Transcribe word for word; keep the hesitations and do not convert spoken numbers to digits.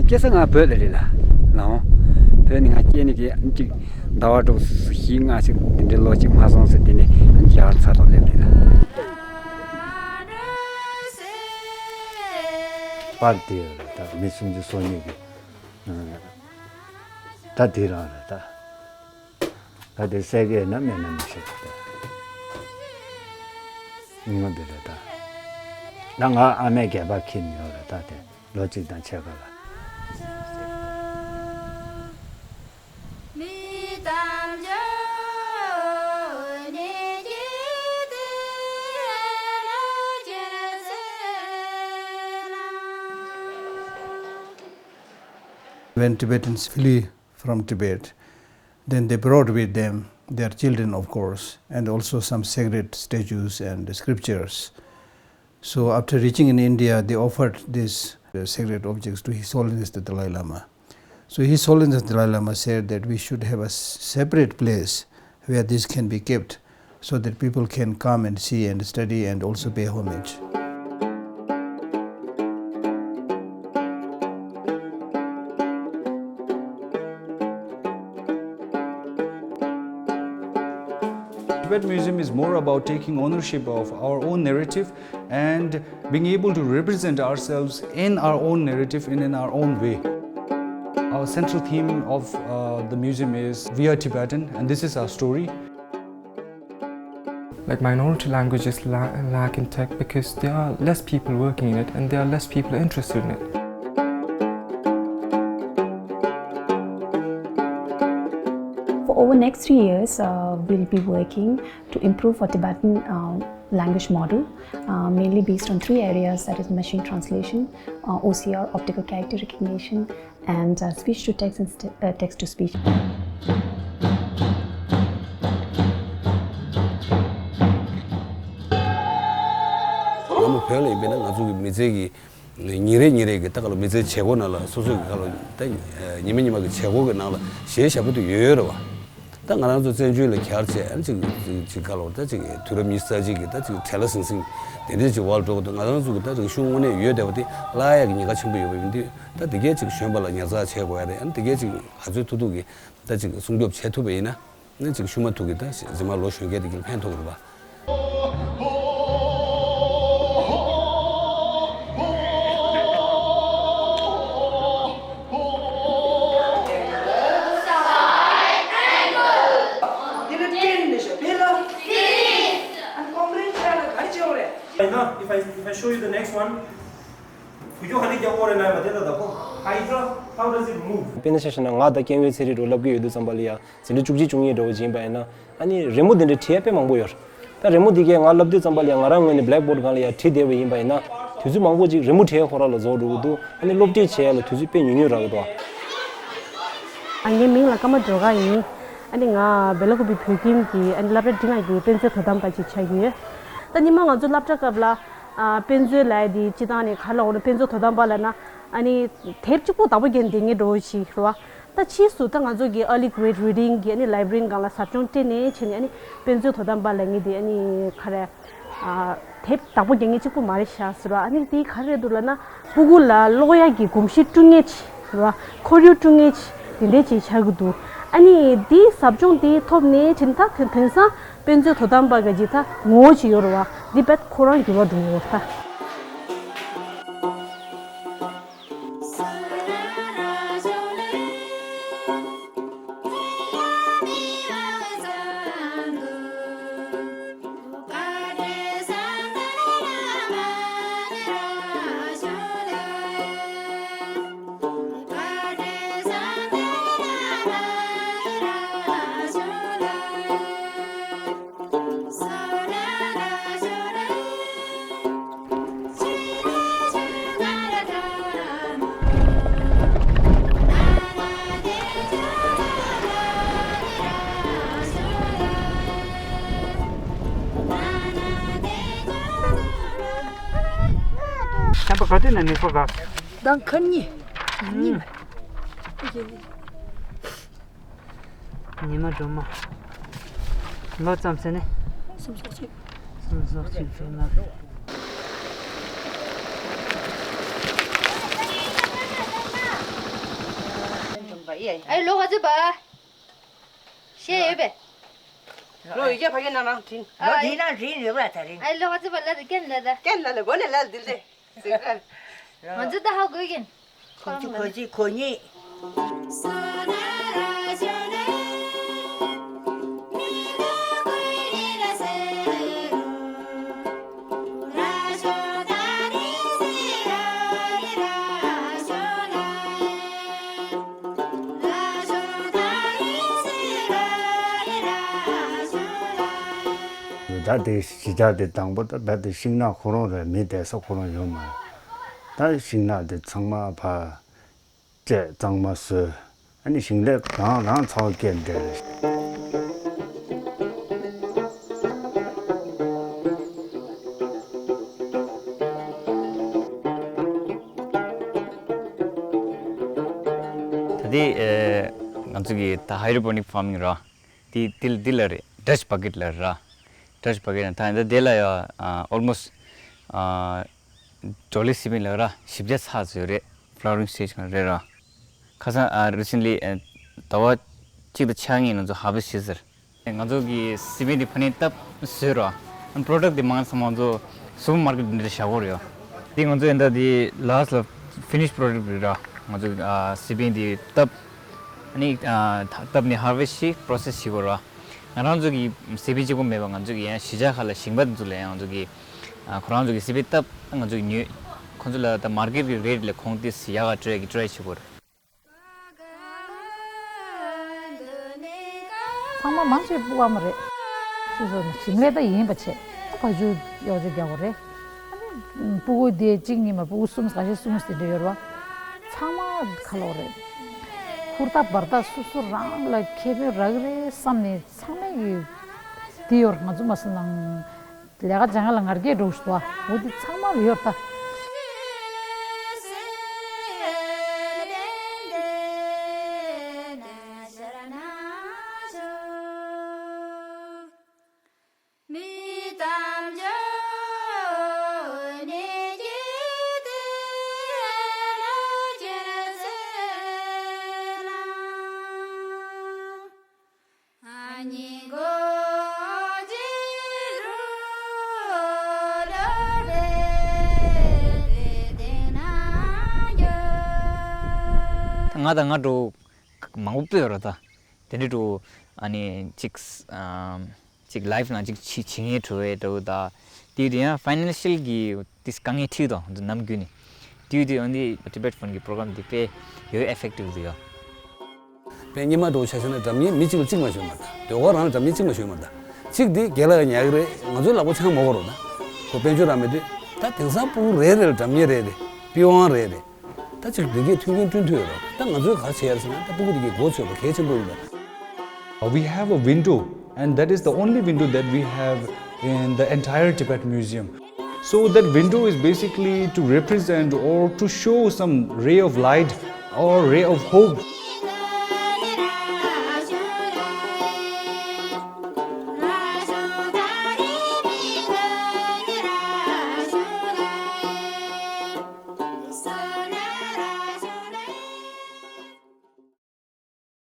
སྐྱེས་ས་ང་བོད་ལ་རེད་ལ། ལའོ། བོད་ནི་ང་སྐྱེས་ནི་གི་གཅིག་ཟླ་བ་དྲུག་བཞི་ལྔ་ཞིག་དེ་འདྲའི་ལོ་གཅིག་མ་སོང་ཟེར། དེ་ནས་རྒྱ་གར་ཚ་ཐོག་སླེབས་རེད་ལ། པར་དེ་ཡོད་རེད་ད། མི་སུམ་ཅུ་སོ་གཉིས་ཀྱི། ད་དེ་རང་རེད་ད། ད་དེ་གསལ་གི་ཡོད་ན་མེད་ན་མི་ཤེས་ད། ངོ་དེ་རེད་ད། ད་ང་ཨ་མས་སྒལ་པར་འཁྱེར་ནས་ཡོད་རེད་ད། དེ་ལོ་གཅིག་དང་ཕྱེད་ཀ་ལ། When Tibetans flee from Tibet, then they brought with them their children, of course, and also some sacred statues and scriptures. So after reaching in India, they offered these uh, sacred objects to His Holiness the Dalai Lama. So His Holiness the Dalai Lama said that we should have a s- separate place where this can be kept so that people can come and see and study and also pay homage. Tibet Museum is more about taking ownership of our own narrative and being able to represent ourselves in our own narrative and in our own way. Our central theme of uh, the museum is We Are Tibetan, and this is our story. Like minority languages la- lack in tech because there are less people working in it and there are less people interested in it. For over next three years, uh, we'll be working to improve our Tibetan uh, language model, uh, mainly based on three areas, that is machine translation, uh, O C R, optical character recognition, and uh, speech to text and st- uh, text to speech. ང་མོ་བོད་ལ་ཡིན་པས་ན་ང་ཚོ་གི་མི་ཚེ་གི་ཉིན་རེ་ཉིན་རེ་གི་ད་ག་ལོ་མི་ཚེའི་བྱེད་སྒོ་ནང་ལ་སོ་སོ་གི་ག་ལོ་ད་ཉི་མ་ཉི་མ་གི་བྱེད་སྒོ་གི་ནང་ལ་གཞས་ཞབས་པ་དེ་ཡོད་ཡོད་རེད་བ། ད་ང་རང་ཚོ་བཙན་བྱོལ་ལ་གྱར་བྱས་ཨ་ཅིག་ཅིག་ག་ལོ་ད་ཅིག་དུས་རབས་ཉི་ཤུ་རྩ་གཅིག་གི་ད་ཅིག་བྲེལ་བ་ཟིང་ཟིང་དེ་འདྲས་ཅིག་འོག་ལ་འགྲོ་གི་འདུག་ང་རང་ཚོ་གི་ད་རིག་གཞུང་དངོས་གནས་ཡོད་བསྡད་པ་དེ་བརླག་ཡག་གི་ཉེན་ཁ་ཆེན་པོ་ཡོད་པ་ཡིན་དུས། ད་དེ་གས་ཅིག་གཞོན་པ་ལ་ཉར་ཚགས་བྱེད་དགོས་ཡ་རེད། ཨ་ནི་དེ་གས་ཅིག་ག་ཚོད་ཐུབ་ཐུབ་གི་ད་ཅིག་སྲུང་སྐྱོབ་བྱེད་ཐུབ་པ་ཡིན་ན། ནི་ཅིག་ཤུ་མ་ཐུག་གི་ད་རྗེས་མ་ལོ་གཞོན་སྐྱེས་དེ་གིལ་ཕན་ཐོགས་རུ་བ། If I, if I show you the next one, བུ་ཁྱོད་ག་འདྲ་རྒྱག་གོ་རེད་ན་མ་དེ་ལ་ད་ཁོ། Hydra, how does it move? དཔེར་ན་ཆ་བཞག་ན་ང་དང་སྐྱེ་དངོས་ཚན་རིག་འགྲོ་ལབ་ཀྱི་ཡོད་དུས་ཙམ་པ་ལ་ཡ། ཟིན་བྲིས་བཅུ་གཅིག་བཅུ་གཉིས་འདྲ་བོ་ཅིག་ཡིན་པ་ཡིན་ན། ཨ་ནི་རི་མོ་འདི་འདྲའི་བྲིས་ཡ་དཔེ་མང་པོ་ཡོད་རེད། ད་རི་མོ་འདི་གས་ང་ལབ་དུས་ཙམ་པ་ལ་ཡང་ང་རང་ངོས་ནས་blackboard་སྒང་ལ་ཡང་བྲིས་བསྡད་པ་ཡིན་པ་ཡིན་ན། དུས་ཚོད་མང་པོ་ཅིག་རི་མོ་བྲིས་ཡ་ཁོ་རང་ལ་རྫོགས་འགྲོ་གི་འདུག་ཨ་ནི་སློབ་ཁྲིད་བྱེད་ཡ་ལ་དུས་ཚོད་དཔེ་ཉུང་ཉུང་རག་གི་འདུག་ཨ། ངའི་མིང་ལ་ཀརྨ་སྒྲོལ་དཀར་ཡིན། ཨ་ནི་ང་སྦེ་ལ་ཀུ་པི་བོད་ཁྱིམ་གྱི་ཨ་ནི་སློབ་གྲྭ་འབྲིང་བ་གི་དཔེ་མཛོད་དོ་དམ་པ་ཅིག་ཆགས་ཀྱི་ཡོད། ད་ཉི་མ་ང་ཚོ་སློབ་གྲྭ་སྐབས་ལ་ཨ་དཔེ་མཛོད་ལབ་ཡ་དེ་སྤྱི་བཏང་ནས་ག་ལ་འོ་ན་དཔེ་མཛོད་དོ་དམ་པ་ལབ་ན། ཨ་ནི་དེབ་གཅིག་པོ་བདག་པོ་རྒྱག་བསྡད་མཁན་འདྲ་བོ་ཞིག་རེད་བ། ད་ཕྱིས་སུ་ད་ང་ཚོ་གི་early grade reading་གི་ཨ་ནི་library་སྒང་ལ་ཟབ་སྦྱོང་སྤྲད་ནས་བྱས་ནས་ཨ་ནི་དཔེ་མཛོད་དོ་དམ་པ་ལབ་མཁན་དེ་ཨ་ནི་ག་རེ། ཨ་དེབ་བདག་པོ་རྒྱག་མཁན་གཅིག་པུ་མ་རེད་ཤག་ཟེར་བ། ཨ་ནི་དེ་ག་རེ་རེད་འདུག་ལབ་ན་སྤུ་གུ་ལ་ཀློག་ཡག་གི་གོམས་གཤིས་བསྐྲུན་མཁན་ཅིག་རེད་བ། ཁོར་ཡུག་བསྐྲུན་མཁན་ཅིག་དེ་འདྲས་ཅིག་ཆགས་ཀྱི་འདུག་ཨ་ནི་དེའི་ཟབ་སྦྱོང་དེ་ཐོབ་ནས་བྱས་ནས་ད་དེང་སང་དཔེ་མཛོད་དོ་དམ་པ་གི་ད་ངོ་བོ་ཅིག་ཡོད་རེད་བ། འདི་རྦད་ཁོ་རང་འགྱུར་བ་འགྲོ་གི་ཡོད་རེད་ད། ཁྱམས་པ་ག་དུས་ནས་མི་ཁོ་ག་ཟླ་ཁ་གཉིས། གཉིས་མ་རེད། ཉི་མ་སྒྲོལ་མ། ལོ་ཙམ་ཟེར་ནས། སུམ་སོགས་གཅིག་སུམ་སོགས་གཅིག་ཟེར་ན། ཨའི་ལོ་ག་ཚོད་པ། ཤེས་ཡོད་པས། ལོ་ཡི་གེ་ཕ་གི་ནང་ནང་དྲིན། ལོ་དེའི་ནང་དྲིན་ཡོད་པ་ད་རིང་། ཨའི་ལོ་ག་ཚོད་པ་ལ་དེ་ཀན་ལ་ད། ཀན་ལ་ལ་གོ་ནས་ལ་དིལ་ཏེ། ང་ཚོ་ད་ཧ་གོ་གིན། གོ་གཅིག་གོ་གཅིག་གོ་གཉིས། ད་དེ་གཞིས་ཆགས་དེ་དང་པོ་ད་རྦད་དེ་ཤིང་ནགས་ཁོ་རང་རེད། མི་བསྡད་ས་ཁོ་རང་ཡོད་མ་རེད། ད་ཤིང་ནགས་དེ་ཚང་མ་ཕར་བཅད་གཙང་མ་བཟོས། ཨ་ནི་ཞིང་ལས་རང་རང་ཚ་བ་སྐྱེལ་འདྲ་རེད། ད་དེ་ཨེ་ང་ཚོ་གི་ད་hydroponic farming ར། དེ་དེ་དེ་ལ་རེད། Dutch bucket ལ་ར། Dutch bucket ད་ད་དེ་ལ་ཡ་ཨ་almost ཨ་འབྲོག་ལས་སི་པན་ལ་ར་བཞི་བརྒྱ་ཚར་ཙམ་ཡོད་རེད། Flowering stage གང་རེད་ར། ཁ་སང་ཨ་recently ཨ་ཟླ་བ་གཅིག་དང་ཕྱེད་ཀ་ནང་ང་ཚོ་harvest བྱས་ཟེར། ང་ཚོ་གི་སི་པན་འདི་ཕ་ནས་བཏབ་བཟོས་ར། ཨ་product འདི་མང་ཙམ་ང་ཚོ་supermarket འདི་བཞག་གི་ཡོད་རེད་ཡ། འདི་ང་ཚོ་ཨེ་འདྲ་འདི་last ལ་finish product རེད་ར། ང་ཚོ་ཨ་སི་པན་འདི་བཏབ། ཨ་ནི་ཨ་བཏབ་ནས་harvest བྱས་process བྱེད་དགོས་ར། ང་རང་ཚོ་གི་སི་པན་གཅིག་པོ་མེད་པ་ང་ཚོ་གི་ཡང་གཞིས་ཆགས་ཁག་ལ་ཞིང་པ་འདི་ཚོ་ལ་ཡང་ང་ཚོ་གི་ཨ་ཁོ་རང་ཚོ་གི་སི་པན་བཏབ་ང་ཚོ་གི་ཉོས། ཁོ་ཚོ་ལ་ད་market གི་rate ལས་གོང་ཏོག་ཙམ་ཡག་ག་སྤྲོད་ཀྱི་try བྱེད་དགོས་ར། ཚང་མ་མང་ཆེ་ཕྲུ་གུ་ཨ་མ་རེད། སོ་སོ་ཞིང་ལས་ད་ཡིན་པ་བྱས། ཕ་ཇུ་གཡོག་ཇུ་རྒྱག་དགོས་རེད། ཨ་ནི་ཕྲུ་གུ་དེ་གཅིག་གཉིས་མ་ཕྲུ་གུ་གསུམ་ཁ་ཤས་གསུམ་ཟེར་འདྲ་ཡོད་རེད་བ། ཚང་མ་ཁ་ལོག་རེད། ཧུར་ཐག་འབར་ཐག་སོ་སོ་རང་ལ་ཁེ་ཕན་རག་གི་རེད་བསམ་ནས་ཚང་མས་ཀྱི་དེ་ཡོད་རེད། ང་ཚོ་མ་སོང་ནང་། ལས་ཀ་སྦྱང་ཡ་ལ་ང་རྒྱལ་འགྲོ་ཞུ་བ། འོ་འདི་ཚང་མ་ལ་ཡོད་ད། ང་དང་ང་འགྲོ་མང་པོ་སྤོས་ར་ད། དེ་འདྲའི་འགྲོ་ཨ་ནི་ཅིག་ཨམ་ཅིག་life ནང་ཅིག་བྱེད་བྱེད་ངེས་འགྲོ་བའི་འགྲོ་ད། དེ་དེ་ཡང་financial གི་དེ་དཀའ་ངལ་འཕྲད་དང་ནམ་རྒྱུན་ནས། དེ་དེ་ཨ་ནི་Tibet Fund གི་program དེ་དཔེ་ཡོད་effective འདུག་ཡ། དཔེ་སྔོན་མ་འདྲ་བོ་ཆ་བཞག་ན་སྒྲ་སྙན་མི་གཅིག་ལ་གཅིག་མ་ཤོད་མ་ད། ཟློས་གར་རང་ལ་སྒྲ་སྙན་གཅིག་མ་ཤོད་མ་ད། གཅིག་འདི་རྒན་ལགས་ཉར་གི་རེད། ང་ཚོའི་ལག་པ་འཆང་མ་དགོས་རོགས་ད། ཁོ་དཔལ་འབྱོར་རང་མེད་དུས་ད་དེང་སང་ཕྲུ་གུ་རེ་རེ་ལ་སྒྲ་སྙན་རེ་རེ། པི་ཝང་རེ་རེ། ད་ཅིག་འདི་གས་མཐུན་རྐྱེན་བསྐྲུན་ཐུབ་ཡོད་རོགས། ད་ང་ཚོས་ག་རེ་བྱེད་ཡ་རེད་ཟེར་ན་ད་ཕྲུ་གུ་འདི་གས་མགོ་ཚོས་པ་གལ་ཆེན་པོ་ཡིན་པ། We have a window, and that is the only window that we have in the entire Tibet Museum. So that window is basically to represent or to show some ray of light or ray of hope.